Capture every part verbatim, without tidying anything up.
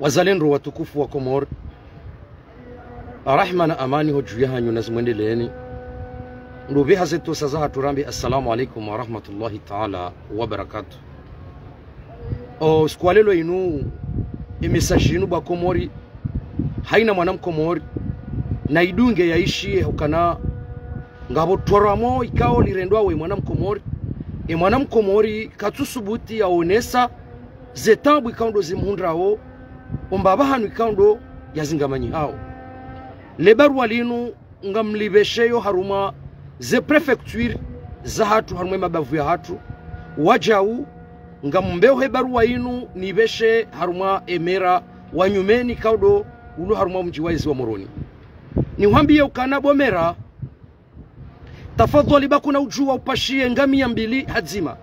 Wazalendo watukufu wa Komori, rahma na amani ho dju yahanyu nazimwendeleeni. Ndopvi haze tosa zahatru rambe, assalamu alaikum wa rahmatullahi taala wa barakatuh. O usiku wa leo inu, e message inu bwa Komori, haina mwana Mkomori, na idunge yaishiye hukana ngapvo toramo ikao lirendwa we mwana Mkomori. E mwana Mkomori katsusubuti yaonesa ze taabu ikao ndo zimhundrao, o mbapvi hanu ikao ndo yazingamanyihao. Le barua linu ngamlipvesheyo harumwa ze préfecture zahatru harumwa e mabavu yahatru. Wajau, ngamumbeo he barua inu nipveshe harumwa e mera wa nyumeni ikao ndo ulo harumwa mdji wa ezi wa Moroni. Nihwambiye ukana bo mera, tafadhwali ba kuna udjuwa upashiye ngamiya mbili hadzima.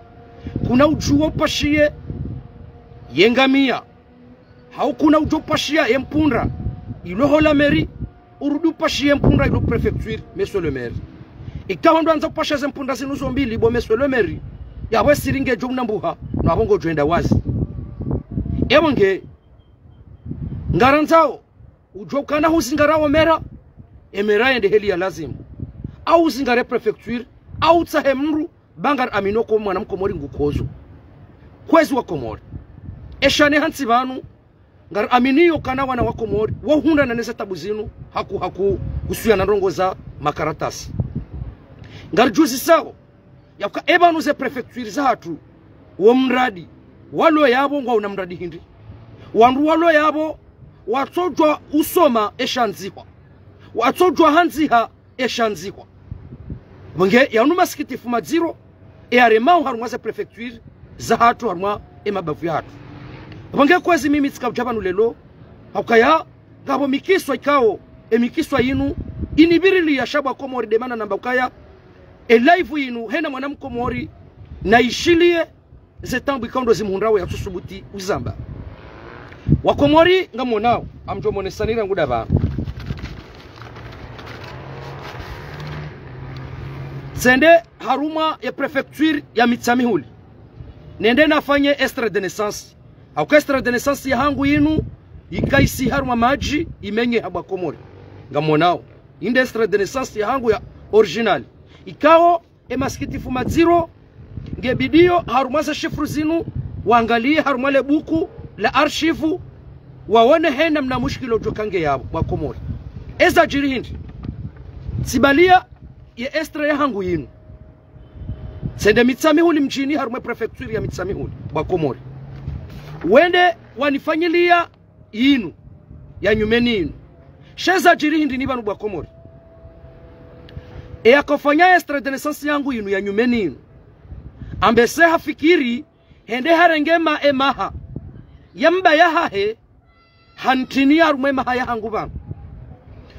Kuna udjuwa upashiye ye ngamiya. Hau kuna udjo upashiya ye mpundra ilo ho la mairie, urudi upashiye mpundra ilo préfecture, monsieur le maire. Ikao ndo andza upasha ze mpundra zinu zo mbili bo monsieur le maire, yapvo e siri ngedjo unambuha, na apvo ngodjo enda wazi. Epvo nge, ngarandzao udjuwa ukana huzingara o mera, e mera yende heli ya lazimu. Au uzingare préfecture, au utsahe mndru, ba ngari amini uka mwana Mkomori ngukodzo. Kwezi wa Komori, eshane hantsi pvanu, ngari amini ukana wana wa Komori wo hundrana neze taabu zinu, haku, haku, uhusiana na ndrongoo za makaratasi. Ngari djuzisao yauka e pvanu ze préfecture zahatru, wo mradi walo yapvo ngwauna mradi hindri? Wandru walo yapvo watsodjuwa usoma eshandzihwa, watsodjuwa handziha eshandzihwa. Pvo nge yanu masikitifu madziro e yaremao harumwa ze préfecture zahatru harumwa e mabavu yahatru. Pvo nge kwezi mimi tsika udja pvanu leo, haukaya ngapvo mikiswa ikao, e mikiswa yinu inipvirilia sha bwa Komori, de mana namba ukaya e live yinu haina mwana Mkomori naishiliye ze taabu ikao ndo zimhundrao yatsusubuti uzamba. Wa Komori ngamwonao, ngamdjo mwonesani rangu dapva. Tsende harumwa ye préfecture ya Mitsamihuli, nende nafanye extrait de naissance. Hauka extrait de naissance yahangu yinu ikaisi harumwa madji imenyeha bwa Komori. Ngamwonao, inde extrait de naissance yahangu ya original. Ikao e masikitifu madziro, nge bidiyo harumwa ze chiffres zinu, wangaliye harumwa le buku la archive, waone haina mna mushkila udjo ka nge yapvo bwa Komori. Eza djiri hindri? Tsibaliya ye extrait yahangu yinu, tsende Mitsamihuli mdjini harumwa e préfecture ya Mitsamihuli bwa Komori. Wende wanifanyiliya yinu ya nyumeni yinu. She eza djiri hindri ni pvanu bwa Komori? E yakofanya extrait de naissance yangu yinu ya nyumeni yinu, ambese hafikiri hende harenge ma, e maha ya mba yahahe, hantriniya harumwa e maha yahangu pvanu.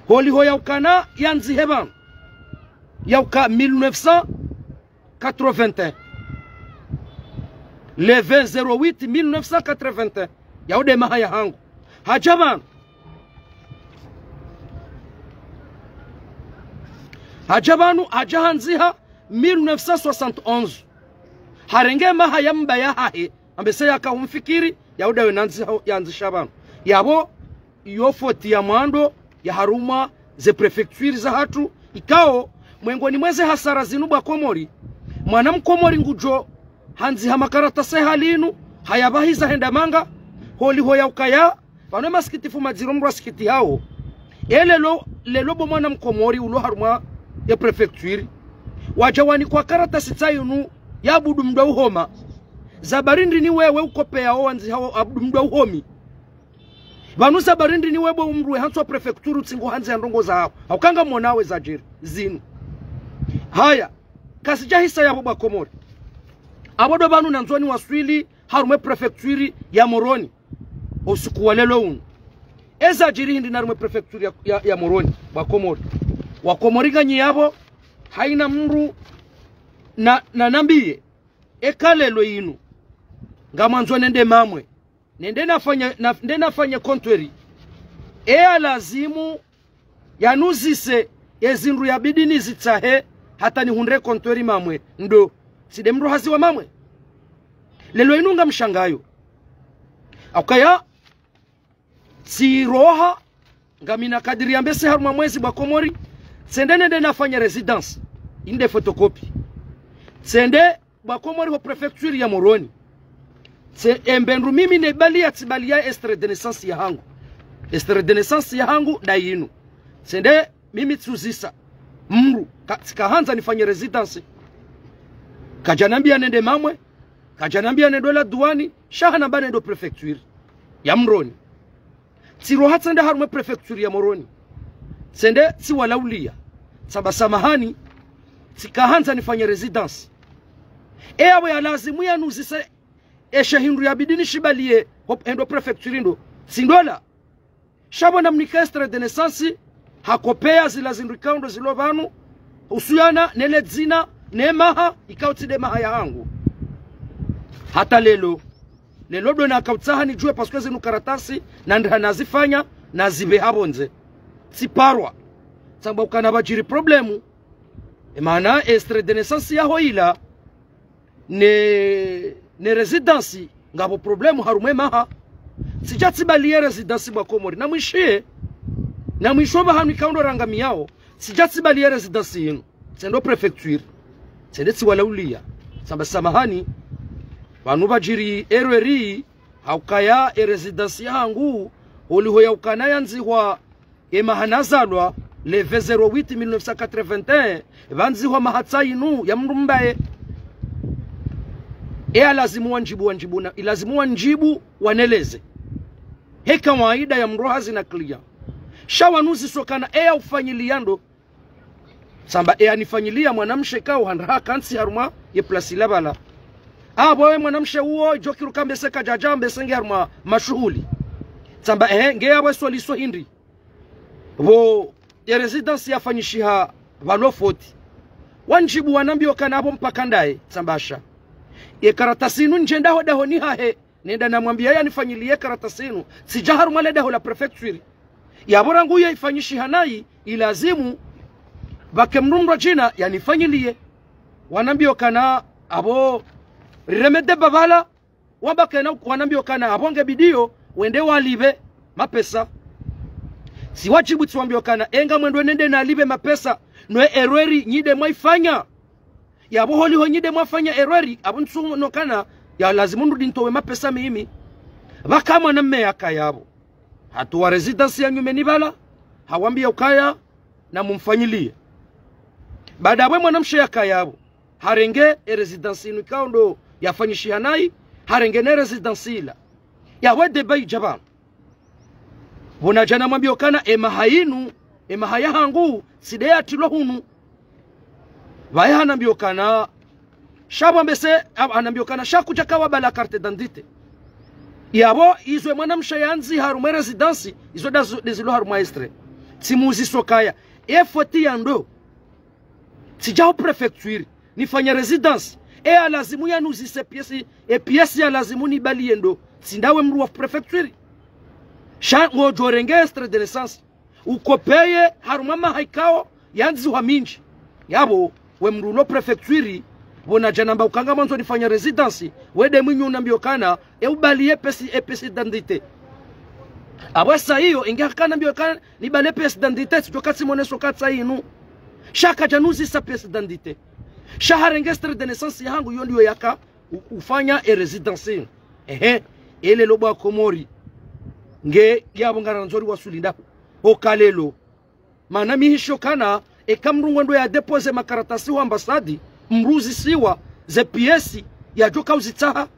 Holiho yaukana yandzihe pvanu yauka mille neuf cent quatre-vingt-un. Le vingt zéro huit mille neuf cent quatre-vingt-un, yaude maha yahangu. Hadja pvanu, hadja pvanu, hadja handziha mille neuf cent soixante et onze. Harenge maha ya mba yahahe, ambese yaka humfikiri, yauda we nandziha, yandzisha pvanu. Yapvo iyo foti ya mwando ya harumwa ze préfecture zahatru, ikao mwengoni mweze hasara zinu bwa Komori, mwana Mkomori ngudjo handziha makaratasi hali inu, hayapvahiza henda manga, holiho yaukaya pvanu e masikitifu madziro mndru asikitihao. E leo, leo bo mwana Mkomori ulo harumwa ye préfecture, wadja wanikwa karatasi tsi yinu ya abudu mndru wa uhoma. Za bari ndrini wewe ukopeyao wandzihao abudu mndru wa uhomi? Pvanu za bari ndrini wewe bo mndru we hantsi wa préfecture utsingo handziha ndrongoo zaho? Hauka ngamwonao eza djiri zinu. Haya, kazidjahisa yapvo bwa Komori. Apvo ndo pvanu nandzo niwaswili harumwa e préfecture ya Moroni o usiku wa leo unu. Eza djiri hindri harumwa e préfecture ya, ya, ya Moroni bwa Komori? Wa Komori nganyi yapvo, haina mndru na, nanambiye. Eka leo yinu ngamwandzo nende Mamwe, nende nafanye, na, nende nafanye compteur, e ya lazimu yanuzise ye zindru yabidi nizitsahe hata nihundre compteur Mamwe, ndo tsi nde mndru hazi wa Mamwe? Leo yinu ngamshangayo. Haukaya Tsiroha, ngamina kadiri ya mbese harumwa mwezi bwa Komori, tsende nende nafanye résidence, inde photocopie. Tsende bwa Komori ho préfecture ya Moroni. Tse embe ndru mimi ne baliya tsi baliya extrait de naissance yahangu. Extrait de naissance yahangu nda yinu. Tsende mimi tsuzisa mdru, ka, tsikahandza nifanye résidence. Kadjanambia nende Mamwe, kadjanambia nende la douane, sha hanamba nende préfecture ya Moroni. Tsiroha tsende harumwa préfecture ya Moroni. Tsende tsiwalaulia. Tsamba samahani, tsikahandza nifanye résidence. E yapvo ya lazimu yanuzise eshe hindru yabidi nishibaliye, hop, endo préfecture ndo. Tsi ndola. Sha pvo namnika extrait de naissance, hakopvea zila zindru ikao ndo zilo pvanu, husuyana nele dzina, ne maha, ikao tsi nde maha yahangu. Hata lelo. Lelo ndo nakautsaha nidjuwe parce que zinu karatasi, na ndriha nazifanya, nazipve hapvondze. Tsiparwa. Tsamba ukana pvadjiri problème. E maana extrait de naissance yaho ila, ne, ne résidence, ngapvo problème harumwa e maha. Tsidja tsibaliye résidence bwa Komori. Namwishiye, namwishiye pvahanu ikao ndo rangamiyao, tsidja tsibaliye résidence yinu. Tsendo préfecture. Tsende tsiwalaulia. Tsamba samahani, pvanu pvadjiri erreur, haukaya e résidence yahangu, holiho yaukana yandzihwa e maha nazalwa, le vingt zéro huit mille neuf cent quatre-vingt-un, pvandzihwa maha tsi yinu ya mdru mbaye. E ya lazimu wandjibu, wandjibu na, ilazimu wandjibu waneleze. He kawaida ya mdru hazi na client. Sha wanuziso kana e ya ufanyiliya ndo. Tsamba e ya nifanyiliya mwanamshe kao handra hakantsi harumwa ye place la pvala. Apvo we mwanamshe uwo, djo kiruka mbese kadjadja mbese nge harumwa mashuhuli. Tsamba ehe, nge yapvo e solution hindri. Pvo ye résidence yafanyishiha pvalo foti. Wandjibu wanambia ukana apvo mpaka ndaye, tsamba sha. Ye karatasi inu ndjenda ho dahoni hahe, nenda namwambia yanifanyiliye karatasi inu, tsidja harumwa le daho la préfecture. Yapvo rangu ye ifanyishiha nayi, ilazimu, pvake mdru mdru djina, yanifanyiliye. Wanambia ukana apvo rireme de babala, wabakena wanambia ukana apvo nge bidiyo, wende walipve mapesa. Tsiwadjibu tsiwambia ukana, enga mwendo nende nalipve mapesa, no erreur nyi nde mwaifanya. Yapvo holiho nyi nde mwafanya erreur, apvo ntsu no kana, ya lazimu ndrudi ntowe mapesa mimi. Pvaka mwanamme yakaya pvo. Hatowa résidence ya nyumeni pvala, hawambia ukaya, namumfanyiliye. Baada apvo mwanamshe yakaya pvo, harenge e résidence inu ikao ndo yafanyishiha nayi, harenge ne résidence ila. Yapvo e débat idja pvanu. Pvo nadja namwambia ukana e maha inu, e maha yahangu, tsi nde yatilwa hunu. Pvaye hanambia ukana, sha pvo mbese, ha-, hanambia ukana, sha kudjaka wabala carte d'identité. Yapvo, izo e mwanamshe yandziha harumwa e résidence, izo nda zo-, nde zilo harumwa extrait. Tsimuziso kaya, e foti ya ndo. Tsidja ho préfecture, nifanya résidence. E ya lazimu yanuzise pièce, e pièce ya lazimu nibaliye ndo. Tsi ndawe mdru wa préfecture. Sha ngodjo renge extrait de naissance. Ukopveye harumwa maha ikao yandzihwa mindji. Yapvo, we mdru ulo préfecture, pvo nadja namba uka ngamwandzo nifanya résidence, we nde mwinyi unambia ukana, e ubaliye pièce, e pièce d'identité. Apvo sa iyo, inge hakanambia ukana, nibale pièce d'identité, tsidjo katsi moneso katsa inu. Sha kadjanuzisa pièce d'identité. Sha harenge extrait de naissance yahangu, iyo ndiyo yaka u-, ufanya e résidence inu. Ehe, e lelo bwa Komori. Nge yapvo ngarandzo riwasuli nda. Hoka lelo. Mana mi hisho kana, eka mdru ngwendo ya déposer makaratasi ho ambassade, mdru uzisiwa, ze pièces, yadjo ka uzitsaha.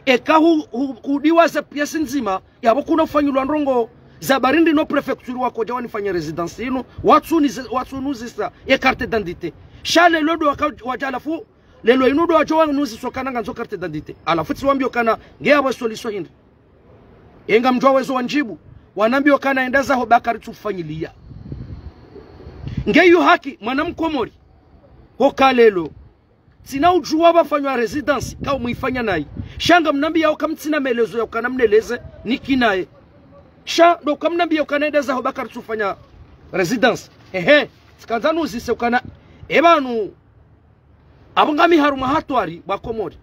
Eka hu, hu, hudiwa ze pièces ndzima, yapvo kuna ufanyilwa ndrongoo, za barindi no préfecture wakodja wanifanya résidence inu, watsunize-, watsunuzisa ye carte d'identité. Sha lelo ndo waka-, wadja halafu, lelo inu ndo wadjo wanuziso kana ngandzo carte d'identité. Halafu tsiwambio kana, nge yapvo solution hindri. Enga mdjuwa wezo wandjibu, wanambio kana enda zaho Bakari tsufanyiliya. Nge yu haki, mwana Mkomori. Hoka lelo. Tsina udjuwa pvafanywa résidence, kao mwifanya nayi. Sha ngamnambia uka mtsina melezo ya ukana mneleze, niki naye. Sha ndo uka mnambia ukana enda zaho Bakari tsufanya résidence. Ehe, tsikandza nuzise ukana, e pvanu, apvo ngami harumwa hatwari bwa Komori.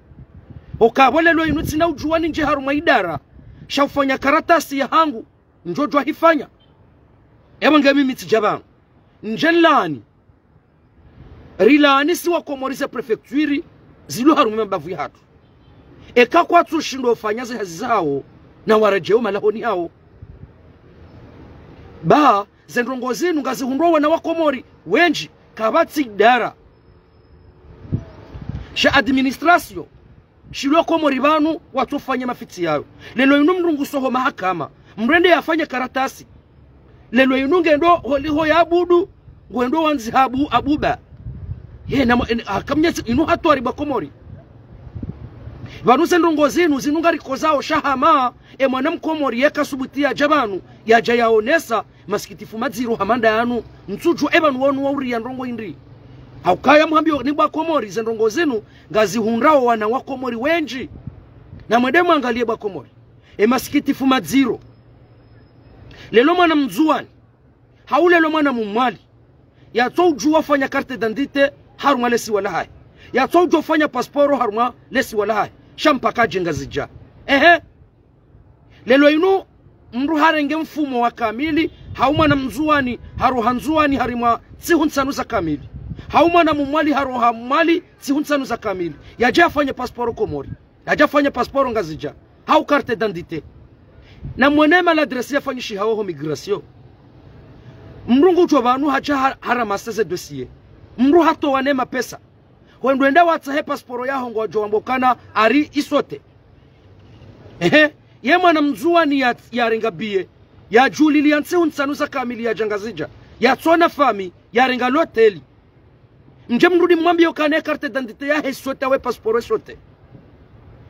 Hoka apvo lelo inu tsina udjuwa nindje harumwa idara. Sha ufanya karatasi yahangu. ndjo djwa hifanya. Epvo nge mimi tsidja pvanu ndje nlaani. Rilaani si wa Komori ze préfecture zilo harumwa mabavu yahatru. Eka kwatsu shindwa ufanya ze hazi zawo, na waredjeo malahoni yawo. Ba, ze ndrongoo zinu ngazihundrwa wana wa Komori wendji, kapvatsi idara. Sha administration shilo Komori pvanu watsofanya mafitsi yayo. Leo inu mndru ngusoho mahakama, mndru ende yafanye karatasi. Leo inu ngendo holiho ya abudu, ngwendo wandziha abu-, abuba. Ye, na mwa-, en-, akamnyezi inu hatwari bwa Komori. Pvanu ze ndrongoo zinu, zinu ngarikozao sha hama, e mwana mkomori yeka subuti yadja pvanu, yadja yaonesa, masikitifu madziro hama ndanu, ntsudjua e pvanu wanu wauria ndrongoo indri. Haukaya muhambio ni bwa Komori, ze ndrongoo zinu, ngazihundrao wana wa Komori wendji. Na mwende mwangalie bwa Komori. E masikitifu madziro. Leo mwana Mndzuwani, hau leo mwana Mmwali, yatsoudjua ufanya carte d'identité harumwa lesiwa lahahe. Yatsoudjua ufanya pasporo harumwa lesiwa lahahe. Sha mpaka adje Ngazidja. Ehe. Leo inu mndru harenge mfumo wa kamili, hau mwana Mndzuwani, haroha Ndzuwani harimwa ntsihu ntsanu za kamili. Hau mwana Mmwali haroha Mmwali ntsihu ntsanu za kamili. Yadje yafanye pasporo Komori. Yadje yafanye pasporo Ngazidja. Hau carte d'identité. Na mwone maladresi yafanyishihao ho migration. Mndru ngudjo pvanu hadja ha-, haramase ze dossier. Mndru hatowa ne mapesa. Hwendo enda watsahe pasporo yaho ngwadjo wamba ukana ari isote. Ehe, ye mwana Mndzuwani ya, yarenga billet, yadjulilia ntsihu ntsanu za kamili yadja Ngazidja, yatsona fami, yarenga loteli. Mdje mrudi mwambie ukana e carte d'identité yahe isote, we pasporo isote.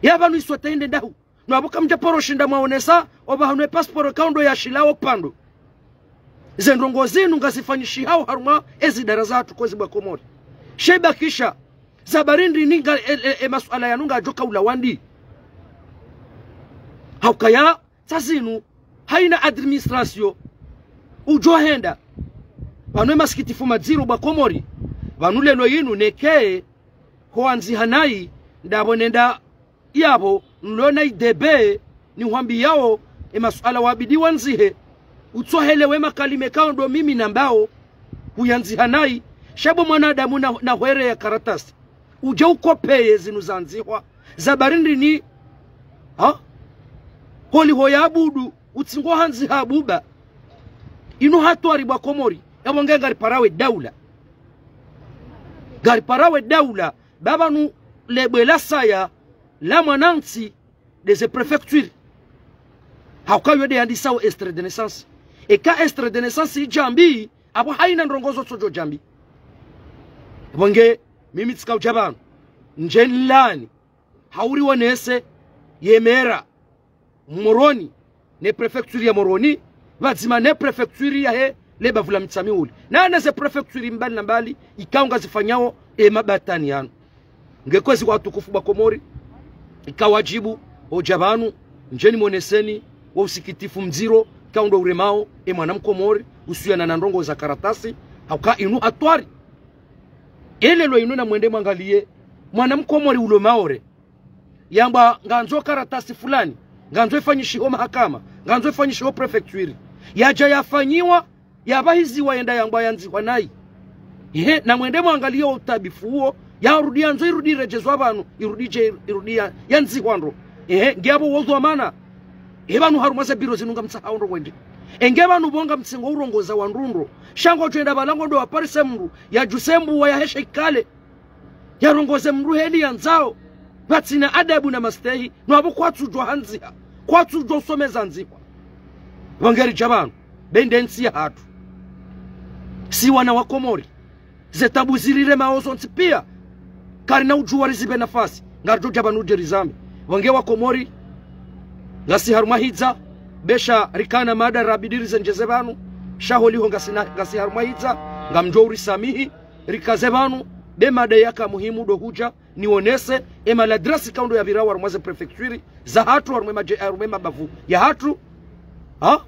Ya pvanu isote inde ndahu. Nwapvo kamdja paro shinda mwaonesa, opvahanu e pasporo kaundo yashilao pvandru. Ze ndrongoo zinu ngazifanyishihao harumwa ezi idara zahatru kwezi bwa Komori. Sha ibakisha, za bari ndrini nga, e, e, e masuala yanu ngadjo kaulawa ndi. Haukaya, sa zinu, haina administration, udjo henda. Pvanu e masikitifu madziro bwa Komori. Pvanu leo inu neke, ho wandziha nayi, ndapvo nenda yapvo, nlo na idebe, nihwambiyao, e masuala wabidi wandzihe, utsohelewe makalima kaundo mimi nambao, huyandziha nayi, sha bo mwanadamu na, na hwere ya karatasi. Udje ukopeye zinu zandzihwa, za bari ndrini, ha? Holiho ya abudu, utsingo handziha abuba. Inu hatwari bwa Komori, yapvo nge ngariparawe daula. Ngariparawe daula, ba pvanu lebwe la saya, la mwanantsi, de ze préfecture. Hauka yo de yandisao extrait de naissance. Eka extrait de naissance idjambi, apvo haina ndrongoo zotsodjo djambi. Apvo nge, mimi tsika udja pvanu. Ndje nlaani. Hauri wonese, ye mera. Moroni. Ne préfecture ya Moroni. Pvadzima ne préfecture yahe, le bavu la Mitsamihuli. Na ne ze préfecture mbali na mbali, ikao ngazifanyao, e mabatani yanu. Nge kwezi watukufu bwa Komori, ika wadjibu, odja pvanu, ndje nimoneseni, wo usikitifu mdziro, kaundo uremao, e mwana mkomori, usuyana na ndrongoo za karatasi, hauka inu hatwari. E leo inu na mwende mwangalie, mwana mkomori ulo Maore. Yambwa ngandzo karatasi fulani, ngandzo ifanyishiho mahakama, ngandzo ifanyishiho préfecture. Yadja yafanyiwa, yapvahiziwa yenda yambwa yandzihwa nayi. Ehe, na mwende mwangalie wo utabifu uwo, yarudi yandzo irudi iredjezwa pvanu, irudi dje, irudi ya, yandzihwa ndro. Ehe, nge apvo wo dhwamana. Ehe, pvanu harumwa ze biro zinu ngamtsahao ndro wende. Enge pvanu pvo ngamtsengo urongoza wandru ndro. Sha ngodjo enda pvala ngondo waparise mndru, yadjuse mbuwa yaheshe ikale. Yarongoze mndru heli yandzao, pvatsina adabu na mastehi, no apvo kwatsudjwa handziha, kwatsudjwa usomeza ndzihwa. Pvo nge ridja pvanu, be nde ntsi yahatru. Si wana wa Komori, ze tabu zirire maozo ntsi pia, karina udjuwa rizipve nafasi, ngaridjo dja pvanu dje rizambe. Pvo nge wa Komori, ngasi harumwa hidza, be sha rikana mada rabidi rizendjeze pvanu, sha holiho ngasi na, ngasi harumwa hidza, ngamdjo urisamihi, rikaze pvanu, be mada yaka muhimu ndo hudja, niwonese, e maladrasi kaundo yapvirao harumwa ze préfecture zahatru, harumwa e madje, harumwa e mabavu yahatru. Ha?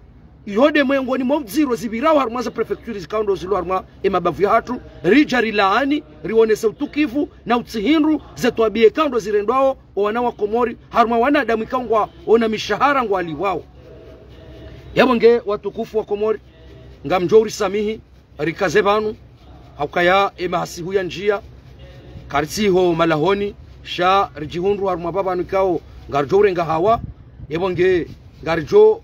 Iyo nde mwengoni mwa mdziro zipvirao harumwa ze préfecture zikaundo zilo harumwa e mabavu yahatru. Ridja rilaani, riwonese utukivu na utsihindru ze twabiya kaundo zirendwao o wana wa Komori, harumwa wanadamu ikao ngwaona mishahara ngwalipvwao. Yapvo nge watukufu wa Komori, ngamdjo urisamihi, rikaze pvanu, haukaya emasihu ya ndjia, karitsiho malahoni, sha ridjihundru harumwa pvapvanu ikao, ngaridjo urenga hawa, yapvo nge ngaridjo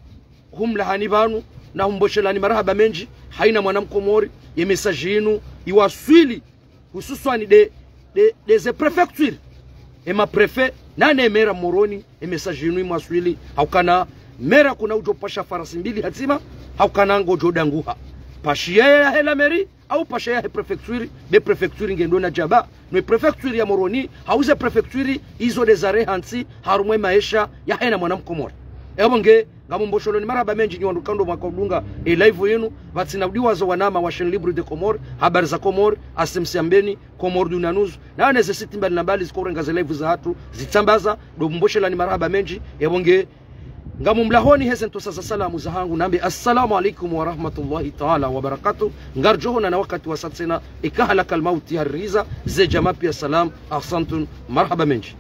humlahani pvanu, na humboshelani marahaba mendji, haina mwana Mkomori, ye message inu, iwaswili, hususwani de, de, de ze préfecture, ema préfet, nane mera Moroni, e message inu imwaswili, haukana mera kuna udjo pasha farasi mbili hatima, haukana ngodjo danguha. Pashiya yahe la mairie, au pashiya yahe préfecture, be préfecture ngendo na djaba, no préfecture ya Moroni, hauze préfecture, izo de zareha ntsi, harumwa e maesha, ya haina mwana Mkomori. Yapvo nge, ngamumbosholoni marahaba mendji nyi wandru ikao ndo mwaka udunga e live yinu, pvatsina udiwaza wanama wa Chaîne Libre de Comores, Habari za Comores, A C M C ya Mbeni, Comores Dunia News, na wane ze site mbali na mbali zikao urenga ze live zahatru, zitsambaza, ndo mumboshelani marahaba mendji, yapvo nge, ngamumlahoni heze ntrosa za salamu zahangu, nambe, assalamu alaikum wa rahmatullahi taala wa barakatuh, ngaridjo honana wakati wasa tsena, eka halakal mauti haririza, ze djamaa piya salam, ahsantun, marahaba mendji.